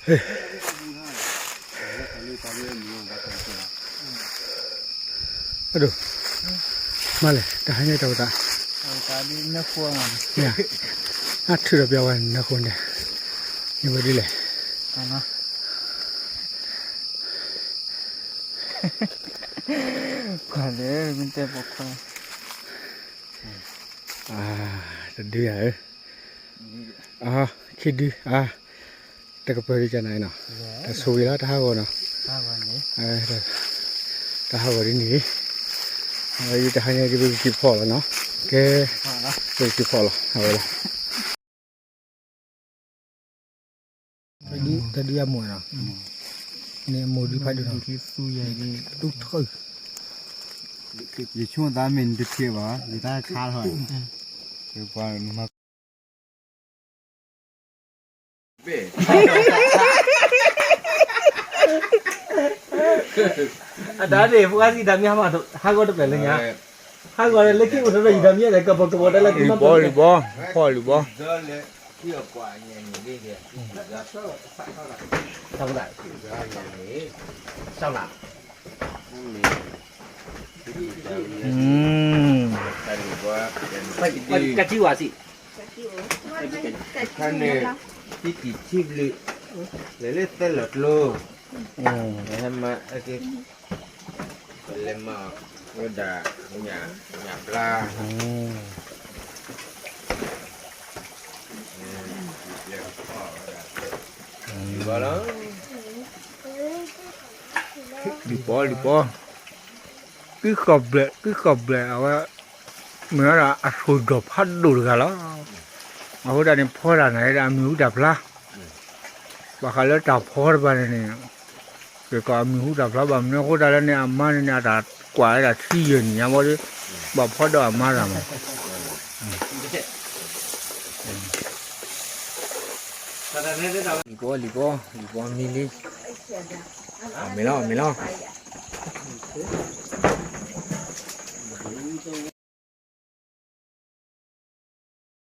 ဟဲ အဒိ မၤလဲၣ် တဟါညါတၢ်အိၣ်သး အထုးဒီးပျီဝဲနၢ်ဃိန့ၣ် န့ၣ်ဝဲဒ်လဲၣ် တဒုယၤဧၢ အ ခံဒု အ တကပၤဒ်ကနၤနီၤ တဆိဝံၤလီၤ တဟးဂီၤနီၤ တဟးဂီၤဒ်န့ၣ် အဝဲတဟါညါဒ်ပကက့ၤဖီၣ်လီၤနီၤ ကဲ ပကက့ၤဖီၣ်လီၤ အဝဲလီၤ တဒုယၤမိၢ်နီၤ န့ၣ်အမိၢ်ဒုဖးဒိၣ်နီၤ သူၣ်ထၢ ယဆိသးမ့ၢ်နတထံၣ်ဘၣ် ယတၢ်ခါထီၣ် ယပှၤ အတၢ်န့ၣ် ပှၤစံးတၢ်မ့ၢ်ဟးမး ဟးဂီၤတပျဲၢ်လၢညါ ဟးဂီၤလၢခံအိၣ်ထီၣ်ဒီးယတၢ်မ့ၢ်ဒီး ကပီၤကပီၤတၢ်လၢသုမၤပျဲၢ် လံၤဘီ လံၤဘီ ဖီၣ်လံၤဘီ တၢ်ဝဲဒၣ် တၢ်ဝဲဒၣ် ကထံဝါစံး အခါန့ၣ် တံတံထံဘျုး လဲၤလၢသဲလီၤကျိ ဟဲမၤအက့ ပလဲၤမၤဝဲဒၣ် ညၣ်ပျါ လံၤပီလံၤပီ ကံၢ်ဃီဘျဲၣ် ကံၢ်ဃီဘျဲၣ် အဝဲ မ့ၢ်ဝဲဒၣ်အဆိၣ်ဒီးဖးဒိၣ်တဂၤလီၤ. အဃိသတးန့ၣ် ဖီတၢ်န့ၣ်ဒၣ်အမံၤဟူတၢ်ဖျါ ဘၣ်ဃးလၢတၢ်ဖီတဖၣ်န့ၣ်န့ၣ် က့ၤကီးအမံၤဟူတၢ်ဖျါဘၣ်မနုၤအဃိသတးလၢန့ၣ် အမါန့ၣ်န့ၣ် အတၢ်ကွၢ်ဝဲဒၣ်ထံယဲၢ်နံၣ်ညါဘၣ်ဒီး ဘၣ်ဖီဒီးအမါတၢ်မး လံၤပီ လံၤပီ လံၤပီမံလံ မ့ၢ်လီၤ မ့ၢ်လီၤ